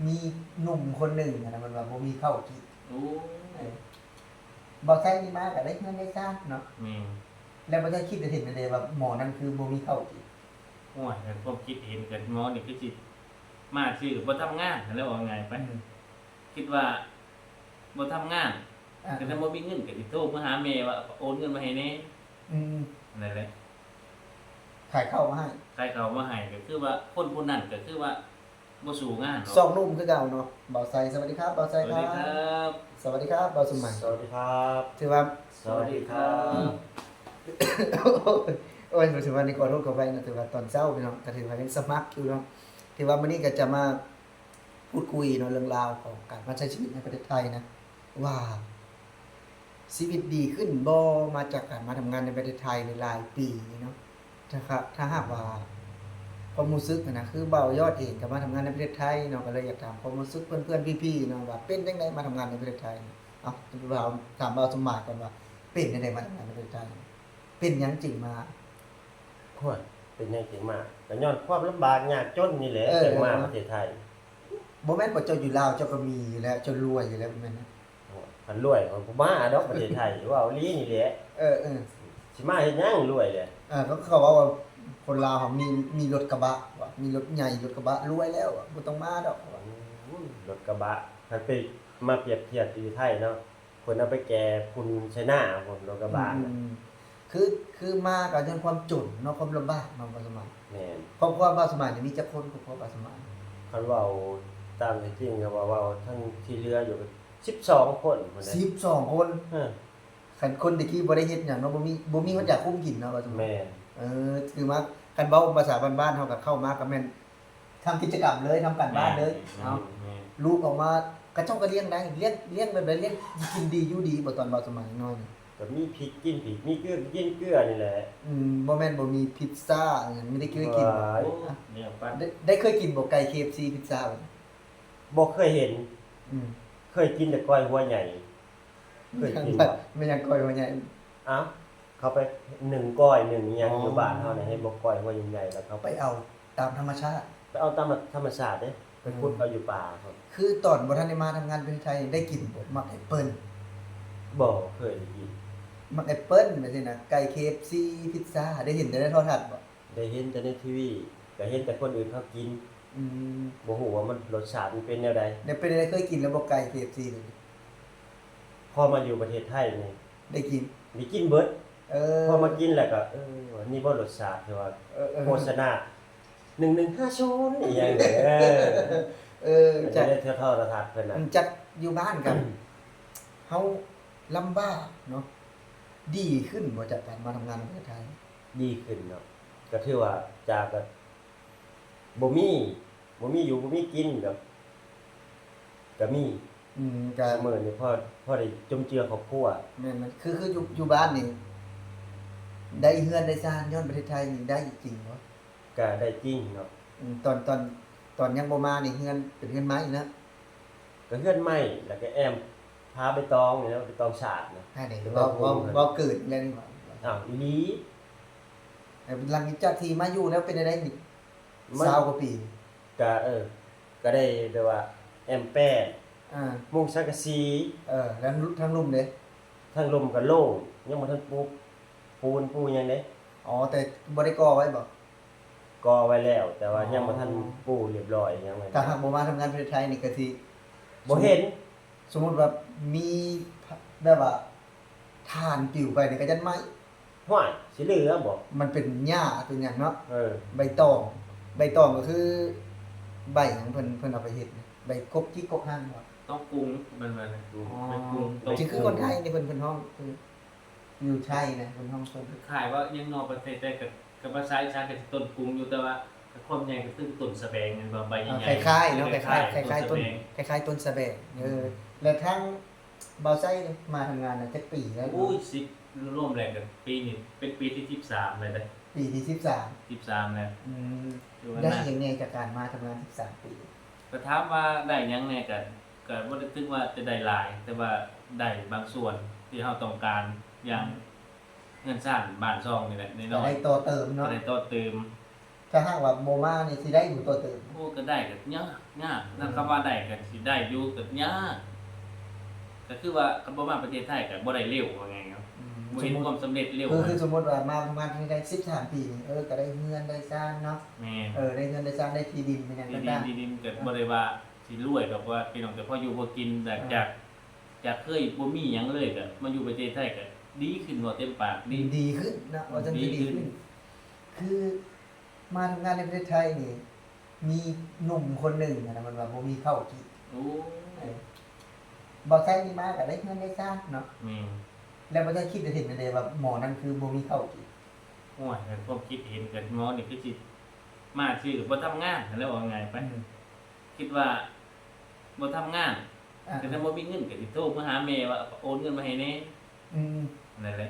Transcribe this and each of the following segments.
ມີໜຸ່ມຄົນໜຶ່ງຫັ້ນນະ ເພິ່ນວ່າບໍ່ມີເຂົ້າກິນ. ໂອ້ ເອີ ບໍ່ໃຊ້ນີ້ມາກໍໄດ້ເຮືອນໄດ້ຊານເນາະ. ແມ່ນ. ແລ້ວບໍ່ໄດ້ຄິດເຫັນແນວໃດວ່າໝໍນັ້ນຄືບໍ່ມີເຂົ້າກິນ? ໂອ້ຍ ໃນຄວາມຄິດເຫັນກໍໝໍນີ້ຄືຊິມາຊື່ບໍ່ທຳງານຫັ້ນແຫຼະ ເວົ້າງ່າຍໄປ. ອືມ ຄິດວ່າບໍ່ທຳງານ ອ່າ ກໍຖ້າບໍ່ມີເງິນກໍຊິໂທມາຫາແມ່ວ່າໂອນເງິນມາໃຫ້ແດ່. ອືມ ນັ້ນແຫຼະ ຂາຍເຂົ້າມາໃຫ້ ຂາຍເຂົ້າມາໃຫ້ ກໍຄືວ່າຄົນຜູ້ນັ້ນກໍຄືວ່າ ບໍ່ສູ້ງານເນາະ. ສອງໜຸ່ມຄືເກົ່າເນາະ ບ່າວໄຊ. ສະຫວັດດີຄັບ ບ່າວໄຊ ສະຫວັດດີຄັບ. ສະຫວັດດີຄັບ ບ່າວສົມໝາຍ. ສະຫວັດດີຄັບ. ຖືວ່າ ສະຫວັດດີຄັບ. ໂອ້ຍ ບໍ່ຖືວ່ານີ້ ຂໍໂທດຂໍອະໄພເນາະ ຖືວ່າຕອນເຊົ້າພີ່ນ້ອງ ກໍຖືວ່າຍັງສະໝັກຢູ່ເນາະ. ຖືວ່າມື້ນີ້ກໍຈະມາ ພູດຄຸຍເນາະ ເລື່ອງລາວຂອງການມາໃຊ້ຊີວິດໃນປະເທດໄທນະ ວ່າຊີວິດດີຂຶ້ນບໍ່ ມາຈາກການມາທຳງານໃນປະເທດໄທໃນຫຼາຍປີນີ້ເນາະ. ຖ້າ ຖ້າຫາກວ່າຄວາມຮູ້ສຶກຫັ້ນນະ ຄືບ່າວຍອດເອງກໍມາທຳງານໃນປະເທດໄທເນາະ ກໍເລີຍຢາກຖາມຄວາມຮູ້ສຶກເພື່ອນໆ ພີ່ໆ ເນາະ ວ່າເປັນຈັ່ງໃດມາທຳງານໃນປະເທດໄທ. ເອົ້າ ບ່າວ ຖາມບ່າວສົມໝາຍກ່ອນວ່າ ເປັນຈັ່ງໃດມາທຳງານໃນປະເທດໄທ? ເປັນຫຍັງຈຶ່ງມາ? ໂອ້ຍ ເປັນຫຍັງຈຶ່ງມາ? ກໍຍ້ອນຄວາມລຳບາກຍາກຈົນນີ້ແຫຼະ ເອີ ຈຶ່ງມາປະເທດໄທ. ບໍ່ແມ່ນບໍ່ ເຈົ້າຢູ່ລາວເຈົ້າກໍມີຢູ່ແລ້ວ ເຈົ້າລວຍຢູ່ແລ້ວ ບໍ່ແມ່ນ? ໂອ້ຍ ຄັນລວຍຂ້ອຍບໍ່ມາດອກປະເທດໄທ ເວົ້າອີ່ຫຼີນີ້ແຫຼະ. ເອີໆ ຊິມາເຮັດຫຍັງລວຍແຫຼະ. ເອີ ເຂົາ ເຂົາເວົ້າວ່າຄົນລາວເຮົາມີ ມີລົດກະບະ ວ່າມີລົດໃຫຍ່ລົດກະບະລວຍແລ້ວ ບໍ່ຕ້ອງມາດອກ. ໂອ້ຍ ລົດກະບະ ຄັນໄປມາປຽບທຽບຢູ່ໄທເນາະ ເພິ່ນເອົາໄປແກ່ຝຸ່ນໄຊນາພຸ້ນ ລົດກະບະ. ອືມ ຄື ຄືມາກໍຍ້ອນຄວາມຈົນເນາະ ຄວາມລຳບາກເນາະ ບ່າວສົມໝາຍ. ແມ່ນ. ຄອບຄົວບ່າວສົມໝາຍນີ້ມີຈັກຄົນ ຄອບຄົວບ່າວສົມໝາຍ? ຄັນເວົ້າຕາມທີ່ຈິງກໍວ່າເວົ້າທັງທີ່ເຫຼືອຢູ່ກໍສິບສອງຄົນພຸ້ນແຫຼະ. ສິບສອງຄົນ? ເອີ ຄັນຄົນແຕ່ກີ້ບໍ່ໄດ້ເຮັດຫຍັງເນາະ ບໍ່ມີ ບໍ່ມີຮອດຢາກຸ້ມກິນເນາະ ບ່າວສົມໝາຍ. ແມ່ນ. ເອີ ຄືມາ ຄັນເວົ້າພາສາບ້ານໆ ເຮົາກໍເຂົ້າມາກໍແມ່ນ ທຳກິດຈະກຳເລີຍ ທຳການບ້ານເລີຍ. ແມ່ນ ເອົ້າ ແມ່ນ ລູກອອກມາ ເຂົາເຈົ້າກໍລ້ຽງໄດ້ ລ້ຽງ ລ້ຽງແບບໃດ? ລ້ຽງກິນດີຢູ່ດີບໍ່ ຕອນບ່າວສົມໝາຍຍັງນ້ອຍນີ້? ກໍມີພິກກິນພິກ ມີເກືອກິນເກືອນີ້ແຫຼະ. ອືມ ບໍ່ແມ່ນບໍ່ມີພິຊຊາຫຍັງ ມີແຕ່ເກືອກິນ. ໂອ້ຍ ແນວປັດ ໄດ້ ໄດ້ເຄີຍກິນບໍ່ ໄກ່ ເຄເອັຟຊີ ພິຊຊາ? ບໍ່ເຄີຍເຫັນ. ອືມ ເຄີຍກິນແຕ່ກ້ອຍຫົວໃຫຍ່. ເຄີຍກິນບໍ່? ແມ່ນຫຍັງກ້ອຍຫົວໃຫຍ່? ອ້າວ ເຂົາໄປໜຶ້ງກ້ອຍໜຶ້ງຫຍັງຢູ່ ອໍ ບ້ານເຮົານີ້ ເຫັນບໍ່ ກ້ອຍຫົວໃຫຍ່ໆ ແລ້ວເຂົາໄປເອົາຕາມທຳມະຊາດ. ໄປເອົາຕາມທຳມະຊາດເດ້ ໄປຂຸດ ອືມ ເອົາຢູ່ປ່າພຸ້ນ. ຄືຕອນບໍ່ທັນໄດ້ມາທຳງານຢູ່ໄທ ໄດ້ກິນບໍ່ ໝາກແອັບເປິ້ນ? ບໍ່ເຄີຍໄດ້ກິນ. ໝາກແອັບເປິ້ນແບບນີ້ນະ ໄກ່ ເຄເອັຟຊີ ພິຊຊາ ໄດ້ເຫັນແຕ່ໃນໂທລະທັດບໍ່? ໄດ້ເຫັນແຕ່ໃນທີວີ ກໍເຫັນແຕ່ຄົນອື່ນເຂົາກິນ. ອືມ ບໍ່ຮູ້ວ່າມັນ ລົດຊາດມັນເປັນແນວໃດ. ແລ້ວເປັນແນວໃດ ເຄີຍກິນແລ້ວບໍ່ ໄກ່ ເຄເອັຟຊີ ນີ້? ພໍມາຢູ່ປະເທດໄທນີ້ ໄດ້ກິນ ໄດ້ກິນເບິດ. ເອີ ພໍມາກິນແລ້ວກໍ ເອີ ນີ້ບໍ່ລົດຊາດທີ່ວ່າ ເອີ ເອີ ໂຄສະນາ ໜຶ່ງໜຶ່ງຫ້າສູນ ອີ່ຫຍັງນີ້. ເອີ ເອີ ເອີ ຈາກ ຈາກ ໂທລະທັດເພິ່ນນະ ອືມ ຈາກຢູ່ບ້ານກັນ ເຮົາລຳບາກເນາະ ດີຂຶ້ນບໍ່ ຈາກການມາທຳງານໃນປະເທດໄທ? ດີຂຶ້ນເນາະ ກໍຖືວ່າຈາກ ບໍ່ມີ ບໍ່ມີຢູ່ບໍ່ມີກິນກໍ ກໍມີ. ອືມ ກໍ ຊຸມື້ນີ້ພໍ ພໍໄດ້ຈຸນເຈືອຄອບຄົວ. ແມ່ນໆ ຄື ຄືຢູ່ ຢູ່ບ້ານນີ້ ໄດ້ເຮືອນໄດ້ຊານຍ້ອນປະເທດໄທນີ້ ໄດ້ຈິງບໍ່? ກໍໄດ້ຈິງເນາະ. ອືມ ຕອນ ຕອນ ຕອນຍັງບໍ່ມານີ້ ເຮືອນເປັນເຮືອນໄມ້ເນາະ? ກໍເຮືອນໄມ້ ແລ້ວກໍແອ້ມ ຜາໃບຕອງນີ້ແຫຼະ ໃບຕອງສາດນະ ອັນນີ້ເວົ້າ ເວົ້າ ເວົ້າເກີນແລ້ວນີ້ຫວາ? ອ້າວ ອີ່ຫຼີ. ແລ້ວຫຼັງຈາກທີ່ມາຢູ່ແລ້ວເປັນຈັ່ງໃດນີ້? ມັນ ຊາວກວ່າປີ ກະ ເອີ ກະໄດ້ແບບວ່າແອ້ມແປ້ນ ອ່າ ມຸງສັງກະສີ. ເອີ ແລ້ວທາງລຸ່ມເດ? ທາງລຸ່ມກະໂລ່ງ ຍັງບໍ່ທັນປູ ປູນປູຫຍັງເດ. ອໍ ແຕ່ບໍ່ໄດ້ກໍ່ໄວ້ບໍ່? ກໍ່ໄວ້ແລ້ວ ແຕ່ວ່າ ອໍ ຍັງບໍ່ທັນປູຮຽບຮ້ອຍຫຍັງ. ຖ້າຫາກບໍ່ມາທຳງານປະເທດໄທນີ້ກະຊິ ບໍ່ເຫັນ. ສົມມຸດວ່າມີ ແບບວ່າຖ່ານປິວໄປນີ້ກະຢ້ານໄໝ້. ຫ້ວຍ ຊິເຫຼືອບໍ່? ມັນເປັນຫຍ້າເປັນຫຍັງເນາະ. ເອີ ໃບຕອງ ໃບຕອງກໍຄືໃບຫຍັງ ເພິ່ນ ເພິ່ນເອົາໄປເຮັດ ໃບກົກຈິກກົກຮັງບໍ່? ຕອງກຸງ ແມ່ນບໍ່? ຕອງກຸງ ອໍ ໃບກຸງ ຊິຄືຄົນໄທນີ້ ເພິ່ນ ເພິ່ນຮ້ອງ ຄື ຢູ່ໄທນະ ເພິ່ນຮ້ອງຕົ້ນ ຄ້າຍໆວ່າຫຍັງເນາະ ປະເທດໃດກໍ ກໍພາສາອີສານກໍຊິຕົ້ນກຸງຢູ່ ແຕ່ວ່າຄວາມໃຫຍ່ກໍຄືຕົ້ນສະແບງແມ່ນບໍ່? ໃບໃຫຍ່ໆ ເອີ ຄ້າຍໆເນາະ ຄ້າຍໆ ຄ້າຍໆຕົ້ນສະແບງ ຄ້າຍໆຕົ້ນສະແບງ. ເອີ ອືມ ແລ້ວທາງບ່າວໄຊນີ້ມາທຳງານນະຈັກປີແລ້ວ? ໂອ້ຍ ສິບ ລວມແລ້ວກໍປີນີ້ເປັນປີທີສິບສາມແລ້ວເດ້. ປີທີສິບສາມ ສິບສາມແລ້ວ. ອືມ ຖືວ່າໄດ້ຫຍັງແດ່ຈາກການມາທຳງານສິບສາມປີ? ກໍຖາມວ່າໄດ້ຫຍັງແດ່ ກໍ ກໍບໍ່ໄດ້ຖືວ່າຈະໄດ້ຫຼາຍ ແຕ່ວ່າໄດ້ບາງສ່ວນທີ່ເຮົາຕ້ອງການ ຢ່າງ ອືມ ເຮືອນຊານບ້ານຊ່ອງນີ້ແຫຼະ ນ້ອຍໆ ກໍໄດ້ຕໍ່ເຕີມເນາະ ກໍໄດ້ຕໍ່ເຕີມ. ຖ້າຫາກວ່າບໍ່ມານີ້ຊິໄດ້ຢູ່ຕໍ່ເຕີມ? ໂອ້ ກໍໄດ້ກໍຍາກ ຍາກນະ ອືມ ຄຳວ່າໄດ້ກໍຊິໄດ້ຢູ່ກໍຍາກ ກໍຄືວ່າຄັນບໍ່ມາປະເທດໄທກໍບໍ່ໄດ້ເລັວ ວ່າງ່າຍເນາະ ອືມ ບໍ່ເຫັນຄວາມສຳເລັດເລັວ ຄື ຄືສົມມຸດວ່າມາທຳງານທີ່ນີ້ໄດ້ສິບສາມປີນີ້ ເອີ ກໍໄດ້ເຮືອນໄດ້ຊານເນາະ ແມ່ນ ເອີ ໄດ້ເຮືອນໄດ້ຊານ ໄດ້ທີ່ດິນ ໄດ້ຫຍັງຕ່າງໆ ທີ່ດິນກໍບໍ່ໄດ້ວ່າຊິລວຍດອກ ວ່າພີ່ນ້ອງ ແຕ່ພໍຢູ່ພໍກິນ ຈາກ ເອີ ຈາກ ຈາກເຄີຍບໍ່ມີຫຍັງເລີຍ ກໍມາຢູ່ປະເທດໄທກໍດີຂຶ້ນ ເວົ້າເຕັມປາກ ດີ ດີຂຶ້ນເນາະ ວ່າຈັ່ງ ດີ ດີ ດີຂຶ້ນ ຂຶ້ນ ຄື ມາທຳງານໃນປະເທດໄທນີ້ ມີໜຸ່ມຄົນໜຶ່ງຫັ້ນນະ ເພິ່ນວ່າບໍ່ມີເຂົ້າກິນ. ໂອ້ ເອີ ບ່າວໄຊນີ້ມາກໍໄດ້ເຮືອນໄດ້ຊານເນາະ. ແມ່ນ. ແລ້ວບ່າວໄຊຄິດເຫັນຈັ່ງໃດວ່າໝໍນັ້ນຄືບໍ່ມີເຂົ້າກິນ? ໂອ້ຍ ຄວາມຄິດເຫັນກັບໝໍນີ້ຄືຊິມາຊື່ບໍ່ທຳງານຫັ້ນແຫຼະ ເວົ້າງ່າຍໄປ. ອືມ. ຄິດວ່າບໍ່ທຳງານ ອ່າ ແຕ່ຖ້າບໍ່ມີເງິນກໍຊິໂທມາຫາແມ່ວ່າໂອນເງິນມາໃຫ້ແດ່. ອືມ. ນັ້ນແຫຼະ.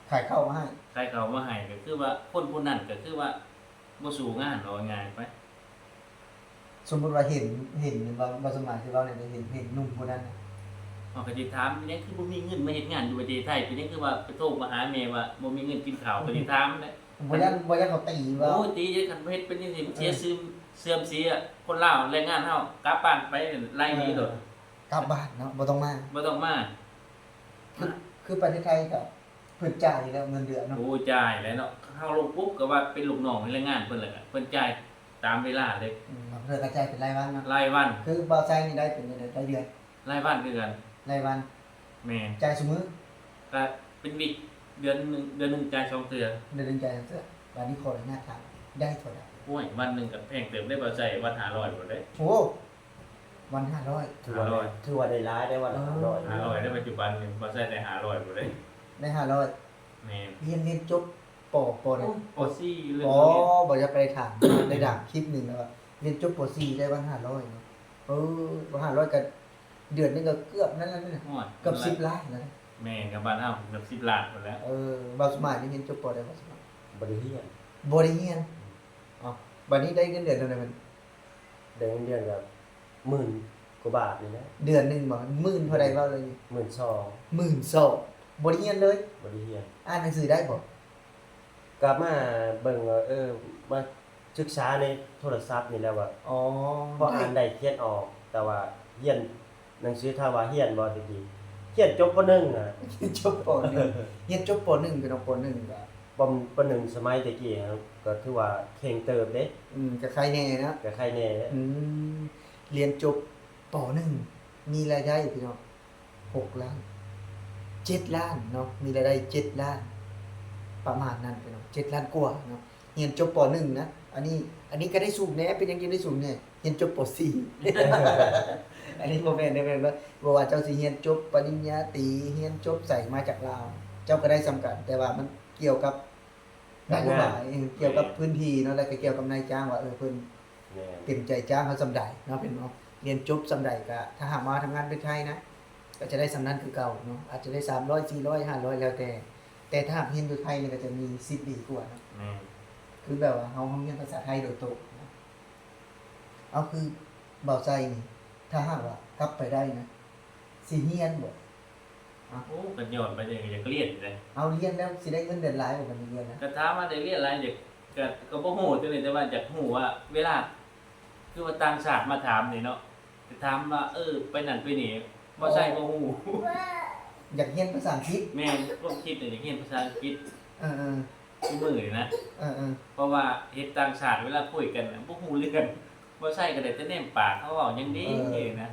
ຂາຍເຂົ້າມາໃຫ້. ຂາຍເຂົ້າມາໃຫ້ ກໍຄືວ່າຄົນຜູ້ນັ້ນກໍຄືວ່າບໍ່ສູ້ງານ ເວົ້າງ່າຍໄປ. ສົມມຸດວ່າເຫັນ ເຫັນ ບໍ່ ບໍ່ສາມາດຊິເວົ້າແນວໃດ ເຫັນ ເຫັນໜຸ່ມຜູ້ນັ້ນນະ ເຮົາກໍຊິຖາມ ເປັນຫຍັງຄືບໍ່ມີເງິນມາເຮັດງານຢູ່ປະເທດໄທ? ເປັນຫຍັງຄືວ່າໄປໂທມາຫາແມ່ວ່າບໍ່ມີເງິນກິນເຂົ້າ? ກໍຊິຖາມແຫຼະ. ບໍ່ຢ້ານ ບໍ່ຢ້ານເຂົາຕີບໍ່? ໂອ້ຍ ຕີ ຄັນເຮັດເປັນຈັ່ງຊີ້ ມັນເສຍຊື່ ເອີ ເສື່ອມເສຍຄົນລາວ ແຮງງານເຮົາ ກັບບ້ານໄປໄລ່ໜີໂລດ. ເອີ ກັບບ້ານເນາະ ບໍ່ຕ້ອງມາ ບໍ່ຕ້ອງມາ. ຄື ຄືປະເທດໄທກໍເພິ່ນຈ່າຍຢູ່ແລ້ວເງິນເດືອນເນາະ. ໂອ້ ຈ່າຍແລ້ວເນາະ ເຮົາລົງປຸບກໍວ່າເປັນລູກນ້ອງແຮງງານເພິ່ນ ແລ້ວກໍເພິ່ນຈ່າຍຕາມເວລາເດ້. ອືມ ເພິ່ນກໍຈ່າຍເປັນລາຍວັນເນາະ. ລາຍວັນ. ຄືບ່າວໄຊນີ້ໄດ້ເປັນຈັ່ງໃດ ລາຍເດືອນ? ລາຍວັນຄືກັນ. ລາຍວັນ. ແມ່ນ. ຈ່າຍຊຸມື້? ກະເປັນວິກ ເດືອນໜຶ່ງ ເດືອນໜຶ່ງຈ່າຍສອງເທື່ອ. ເດືອນໜຶ່ງຈ່າຍສອງເທື່ອ. ບາດນີ້ຂໍອະນຸຍາດຖາມ ໄດ້ເທົ່າໃດ? ໂອ້ຍ ວັນໜຶ່ງກະແພງເຕີບເດ້ ບ່າວໄຊ ວັນຫ້າຮ້ອຍພຸ້ນເດ້. ໂອ້ ວັນຫ້າຮ້ອຍ. ຖືວ່າ ຫ້າຮ້ອຍ ຖືວ່າໄດ້ຫຼາຍເດ້ ວັນ ເອີ ຫ້າຮ້ອຍ. ຫ້າຮ້ອຍເດ້ ປັດຈຸບັນນີ້ ບ່າວໄຊໄດ້ຫ້າຮ້ອຍພຸ້ນເດ້. ໄດ້ຫ້າຮ້ອຍ. ແມ່ນ. ຮຽນ ຮຽນຈົບ ປໍ ປໍໃດ? ປໍສີ່ເລີຍ. ອໍ ບໍ່ຢາກໄປຖາມ ໄດ້ດາມຄລິບໜຶ່ງແລ້ວວ່າ ຮຽນຈົບປໍສີ່ໄດ້ວັນຫ້າຮ້ອຍເນາະ. ເອີ ວັນຫ້າຮ້ອຍກໍເດືອນໜຶ່ງກໍເກືອບນັ້ນແຫຼະ ໂອ້ຍ ເກືອບສິບລ້ານແລ້ວ. ແມ່ນ ກັບບ້ານເຮົາເກືອບສິບລ້ານພຸ້ນແຫຼະ. ເອີ ບ່າວສະໝາຍນີ້ຮຽນຈົບປໍໃດ ບ່າວສະໝາຍ? ບໍ່ໄດ້ຮຽນ. ບໍ່ໄດ້ຮຽນ. ອືມ. ເອົ້າ ບາດນີ້ໄດ້ເງິນເດືອນເທົ່າໃດບັດນີ້? ໄດ້ເງິນເດືອນກໍໝື່ນກວ່າບາດນີ້ແຫຼະ. ເດືອນໜຶ່ງບໍ່? ໝື່ນເທົ່າໃດເວົ້າເລີຍນີ້? ໝື່ນສອງ. ໝື່ນສອງ. ບໍ່ໄດ້ຮຽນເລີຍ? ບໍ່ໄດ້ຮຽນ. ອ່ານໜັງສືໄດ້ບໍ່? ກໍມາເບິ່ງວ່າ ເອີ ມາສຶກສາໃນໂທລະສັບນີ້ແຫຼະວ່າ ອໍ ພໍອ່ານໄດ້ຂຽນອອກ ແຕ່ວ່າຮຽນໜັງສື ຖາມວ່າຮຽນບໍ່ແຕ່ກີ້? ຮຽນຈົບ ປໍໜຶ່ງ ນະ. ຮຽນຈົບ ປໍໜຶ່ງ. ຮຽນຈົບ ປໍໜຶ່ງ ພີ່ນ້ອງ ປໍໜຶ່ງກໍ ປໍໜຶ່ງສະໄໝແຕ່ກີ້ຫັ້ນ ກໍຖືວ່າເຄັ່ງເຕີບເດ້. ອືມ ກໍໄຄແດ່ເນາະ. ກໍໄຄແດ່ແຫຼະ. ອືມ ຮຽນຈົບ ປໍໜຶ່ງ ມີລາຍໄດ້ ພີ່ນ້ອງ ຫົກລ້ານ ເຈັດລ້ານເນາະ ມີລາຍໄດ້ເຈັດລ້ານ ປະມານນັ້ນພີ່ນ້ອງ ເຈັດລ້ານກວ່າເນາະ. ຮຽນຈົບ ປໍໜຶ່ງ ນະ ອັນນີ້ ອັນນີ້ກໍໄດ້ສູງແດ່. ເປັນຫຍັງຈຶ່ງໄດ້ສູງແດ່? ຮຽນຈົບ ປໍສີ່. ອັນນີ້ບໍ່ແມ່ນເດ້ ແມ່ນບໍ່? ບໍ່ວ່າເຈົ້າຊິຮຽນຈົບປະລິນຍາຕີ ຮຽນຈົບໃສ ມາຈາກລາວ ເຈົ້າກໍໄດ້ສ່ຳກັນ ແຕ່ວ່າມັນກ່ຽວກັບ ນະໂຍບາຍ ນະໂຍບາຍ ເອີ ກ່ຽວກັບພື້ນທີ່ເນາະ ແລ້ວກໍກ່ຽວກັບນາຍຈ້າງວ່າ ເອີ ເພິ່ນ ແມ່ນ ເຕັມໃຈຈ້າງເຮົາສ່ຳໃດເນາະ ເປັນບໍ່? ຮຽນຈົບສ່ຳໃດກໍ ຖ້າຫາກມາທຳງານປະເທດໄທນະ ກໍຈະໄດ້ສ່ຳນັ້ນຄືເກົ່າເນາະ ອາດຈະໄດ້ສາມຮ້ອຍ ສີ່ຮ້ອຍ ຫ້າຮ້ອຍ ແລ້ວແຕ່ ແຕ່ຖ້າຫາກຮຽນຢູ່ໄທນີ້ກໍຈະມີສິດດີກວ່າເນາະ. ແມ່ນ. ຄືແບບວ່າເຮົາ ເຮົາຮຽນພາສາໄທໂດຍຕົງນະ. ເອົາ ຄືບ່າວໄຊນີ້ ຖ້າຫາກວ່າກັບໄປໄດ້ນະ ຊິຮຽນບໍ່? ໂອ້ ຄັນຍ້ອນໄປນີ້ກໍຢາກລຽນເດ້. ເອົາ ລຽນແລ້ວຊິໄດ້ເງິນເດືອນຫຼາຍບໍ່ ຄັນຮຽນນະ? ກໍຖາມວ່າໄດ້ລຽນຫຼາຍ ກໍ ກໍ ກໍບໍ່ຮູ້ຈັ່ງໃດ ແຕ່ວ່າຢາກຮູ້ວ່າເວລາ ຄືວ່າຕ່າງຊາດມາຖາມນີ້ເນາະ ໄປຖາມວ່າ ເອີ ໄປນັ້ນໄປນີ້ ບໍ່ໃຊ້ ບໍ່ຮູ້. ຢາກຮຽນພາສາອັງກິດ? ແມ່ນ ຄວາມຄິດນີ້ຢາກຮຽນພາສາອັງກິດ. ເອີໆ ຊຸມື້ນີ້ນະ. ເອີໆ ເພາະວ່າເຫັນຕ່າງຊາດເວລາຄຸຍກັນນະ ບໍ່ຮູ້ເລື່ອງ ບໍ່ໃຊ້ກໍໄດ້ແຕ່ແນມປາກ ເຂົາເວົ້າຫຍັງດີນະ.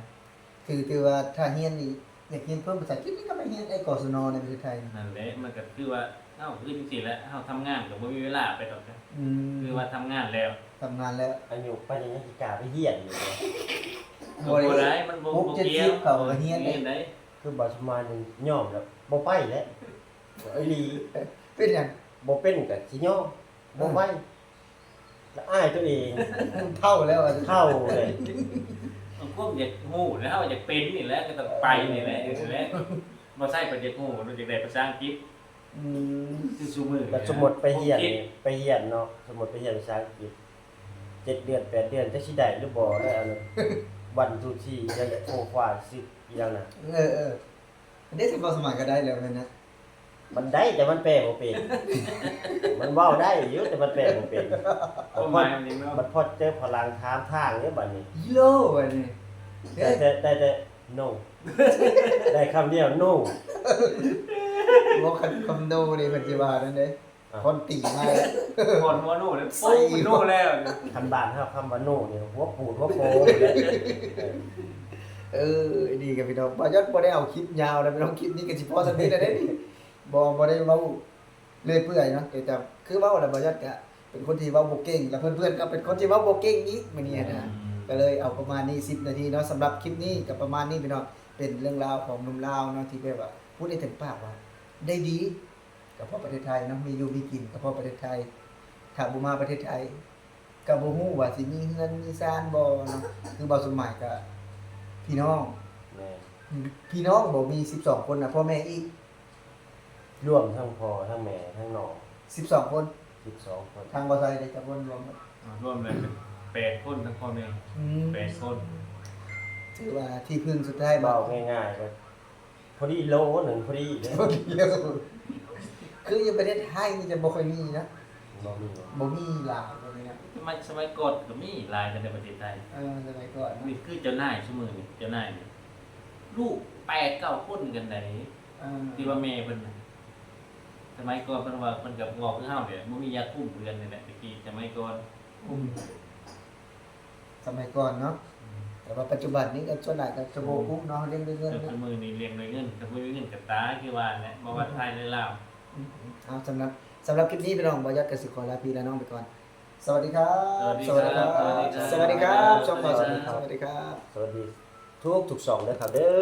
ຖື ຖືວ່າຖ້າຮຽນນີ້ ຢາກຮຽນເພີ່ມພາສາອັງກິດນີ້ ກໍໄປຮຽນ ໄອ້ ກສນ ໃນປະເທດໄທ. ນັ້ນແຫຼະ ມັນກໍຄືວ່າ ເຮົາຄືຈັ່ງຊີ້ແຫຼະ ເຮົາທຳງານກໍບໍ່ມີເວລາໄປດອກ. ອືມ ຄືວ່າທຳງານແລ້ວ ທຳງານແລ້ວ ອາຍຸປານນີ້ຍັງຊິກ້າໄປຮຽນຢູ່ບໍ່? ບໍ່ໄດ້ ມັນບໍ່ ຫົກເຈັດສິບ ບໍ່ກ່ຽວ ເຂົາກໍຮຽນໄດ້. ຄືບ່າວສະໝາຍນີ້ຍອມແລ້ວ ບໍ່ໄປແລ້ວ ອີ່ຫຼີ. ເປັນຫຍັງ? ບໍ່ເປັນກໍຊິຍອມ ບໍ່ໄປ. ລະອາຍຕົວເອງ ເຖົ້າແລ້ວ ເຖົ້າເລີຍ. ມັນຄວາມຢາກຮູ້ແລ້ວ ຢາກເປັນນີ້ແຫຼະ ກໍຕ້ອງໄປນີ້ແຫຼະ ເອີ ນີ້ແຫຼະ. ບໍ່ໃຊ້ກໍຢາກຮູ້ ຢາກໄດ້ພາສາອັງກິດ. ອືມ ຄືຊຸມື້ ແລ້ວສົມມຸດໄປຮຽນ ໄປຮຽນເນາະ ສົມມຸດໄປຮຽນພາສາອັງກິດ ເຈັດເດືອນ ແປດເດືອນ ຈັກຊິໄດ້ຫຼືບໍ່ ແລ້ວອັນ ວັນທູທີ ແລ້ວໂຄຄວາຊິ ອີ່ຫຍັງນະ. ເອີໆ ອັນນີ້ຖືວ່າສະໝາຍກໍໄດ້ແລ້ວແມ່ນນະ. ມັນໄດ້ ແຕ່ມັນແປບໍ່ເປັນ ມັນ ເວົ້າໄດ້ຢູ່ ແຕ່ມັນແປບໍ່ເປັນ. ຄວາມໝາຍມັນຫຍັງເນາະ? ບັດພໍເຈີຝຣັ່ງຖາມທາງເດ້ບັດນີ້. ໂລ ບັດນີ້ ໄດ້ແຕ່ ໄດ້ແຕ່ ໂນ ໄດ້ຄຳດຽວ ໂນ. ບໍ່ ຄັນຄຳໂນນີ້ເພິ່ນຊິວ່ານັ້ນເດ້ ອ່າ ຄົນຕີມາ ຄອນຫົວໂນແລ້ວ ໃສ່ ໂນແລ້ວ. ຄັນບ້ານເຮົາຄຳວ່າໂນນີ້ ຫົວປູດຫົວໂປແຫຼະ. ເອີ ນີ້ກໍພີ່ນ້ອງ ບ່າວຍອດບໍ່ໄດ້ເອົາຄລິບຍາວນະພີ່ນ້ອງ ຄລິບນີ້ກໍຊິພໍສ່ຳນີ້ແຫຼະເດ້ນີ້. ບໍ່ ບໍ່ໄດ້ເວົ້າເລື່ອຍເປື່ອຍເນາະ ແຕ່ ແຕ່ຄືເວົ້າແລ້ວ ບ່າວຍອດກະເປັນຄົນທີ່ເວົ້າບໍ່ເກັ່ງ ແລ້ວເພື່ອນໆກໍເປັນຄົນທີ່ເວົ້າບໍ່ເກັ່ງອີກມື້ນີ້ນະ. ອືມ ກໍເລີຍເອົາປະມານນີ້ ສິບນາທີເນາະ. ສຳລັບຄລິບນີ້ກໍປະມານນີ້ພີ່ນ້ອງ ເປັນເລື່ອງລາວຂອງໜຸ່ມລາວເນາະ ທີ່ແບບວ່າ ພູດໄດ້ເຕັມປາກວ່າ ໄດ້ດີກໍເພາະປະເທດໄທເນາະ ມີຢູ່ມີກິນກໍເພາະປະເທດໄທ. ຖ້າບໍ່ມາປະເທດໄທ ກໍບໍ່ຮູ້ວ່າຊິມີເຮືອນມີຊານບໍ່ເນາະ. ຄືບ່າວສົມໝາຍກໍພີ່ນ້ອງ ແມ່ນ ພີ່ນ້ອງບໍ່ມີສິບສອງຄົນນະ ພໍ່ແມ່ອີກ ລວມທັງພໍ່ທັງແມ່ທັງນ້ອງ ສິບສອງຄົນ ສິບສອງຄົນ. ທາງບ່າວໄຊເດ້ຈັກຄົນລວມໝົດ? ອ່າ ລວມແລ້ວເປັນແປດຄົນ ທັງພໍ່ແມ່ ອືມ ແປດຄົນ. ຖືວ່າທີ່ເພິ່ງສຸດທ້າຍ ເວົ້າງ່າຍໆ ກໍພໍດີໂລໜຶ່ງ ພໍດີເດ້ ພໍດີໂລ. ຄືຢູ່ປະເທດໄທນີ້ຈະບໍ່ຄ່ອຍມີນະ ບໍ່ມີ ບໍ່ມີຫຼາຍ ບໍ່ມີນະ. ສະໄໝ ສະໄໝກ່ອນກໍມີຫຼາຍກັນໃນປະເທດໄທ. ເອີ ສະໄໝກ່ອນເນາະ ນີ້ຄືເຈົ້ານາຍຊຸມື້ນີ້ ເຈົ້ານາຍນີ້ ລູກແປດເກົ້າຄົນກັນໃດ໋ ເອີ ທີ່ວ່າແມ່ເພິ່ນນະ. ສະໄໝກ່ອນເພິ່ນວ່າເພິ່ນກໍເວົ້າຄືເຮົານີ້ແຫຼະ ບໍ່ມີຢາຄຸມເຮືອນນີ້ແຫຼະ ແຕ່ກີ້ສະໄໝກ່ອນ. ອືມ ສະໄໝກ່ອນເນາະ ອືມ ແຕ່ວ່າປັດຈຸບັນນີ້ກໍສ່ວນຫຼາຍກໍຈະບໍ່ກຸ້ມເນາະ ລ້ຽງດ້ວຍເງິນ. ແຕ່ ເນາະ ຊຸມື້ນີ້ລ້ຽງດ້ວຍເງິນ ຄັນບໍ່ມີເງິນກໍຕາຍ ຄືວ່າແຫຼະ ບໍ່ວ່າໄທ ອືມ ຫຼືລາວ. ອືມ ເອົາ ສຳລັບ ສຳລັບຄລິບນີ້ພີ່ນ້ອງ ບ່າວຍອດກໍຊິຂໍລາພີ່ລານ້ອງໄປກ່ອນ. ສະຫວັດດີຄັບ ສະຫວັດດີຄັບ ສະຫວັດດີຄັບ ສະຫວັດດີຄັບ ສະຫວັດດີຄັບ ສະຫວັດດີຄັບ ສະຫວັດດີທຸກໆຊ່ອງເດີຄັບເດີ.